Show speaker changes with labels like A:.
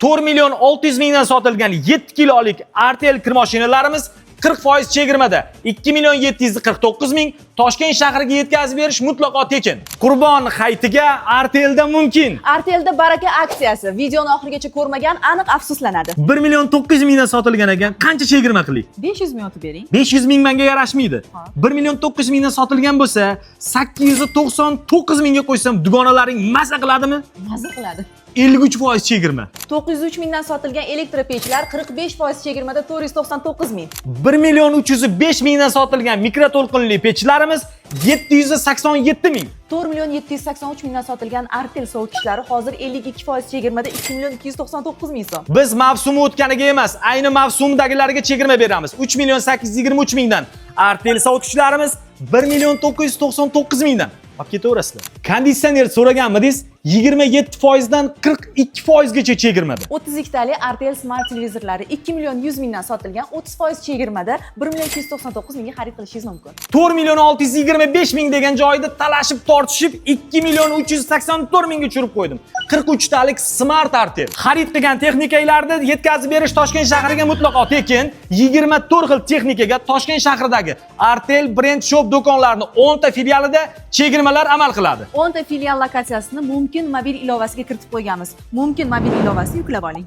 A: 4 million 600 mingdan sotilgan 7 kilolik Artel kirmoshinalarimiz 40% chegirmada 2 million 749 ming. Toshkent shahriga yetkazib berish mutlaqo tekin. Qurbon hayitiga Artelda mumkin.
B: Artelda baraka aksiyasi. Videoni oxirigacha ko'rmagan aniq afsuslanadi.
A: 1 million 900 mingdan sotilgan ekan. Qancha chegirma qildik?
B: 500 ming otib bering.
A: 500 ming manga yarashmaydi.
B: Ha.
A: 1 million 900 mingdan sotilgan bo'lsa, 899 mingga qo'ysam, dugonalaring maza qiladimi?
B: Maza qiladi.
A: 53% chegirma.
B: 903 mingdan sotilgan elektropechlar 45% chegirmada 499 ming.
A: 1 million 305 mingdan sotilgan mikroto'lqinli pechlarimiz 787 ming.
B: 4 million 783 mingdan sotilgan Artel sovutgichlari hozir 52% chegirmada 2 million 299 ming so'm.
A: Biz mavsumi o'tganiga emas, ayni mavsumdagilarga chegirma beramiz. 3 million 823 mingdan Artel sovutgichlarimiz 1 million 999 mingdan. Olib ketaverasizlar. Konditsioner so'raganmidingiz? 27% dan 42% gacha chegirmada.
B: 32 tali Artel Smart televizorlari 2 million 100 mingdan sotilgan 30% chegirmada 1 million 299 mingga xarid qilishingiz mumkin.
A: 4 million 625 ming degan joyda talashib tortishib 2 million 384 mingga tushirib qo'ydim. 43 talik Smart Artel. Xarid qilgan texnikalarni yetkazib berish Toshkent shahriga mutlaqo tekin. 24 xil texnikaga Toshkent shahridagi Artel Brand Shop do'konlarining 10 ta filialida chegirmalar amal qiladi.
B: 10 ta filial lokatsiyasini mumkin mobil ilovasiga kiritib qo'yganmiz. Mumkin mobil ilovasini yuklab oling.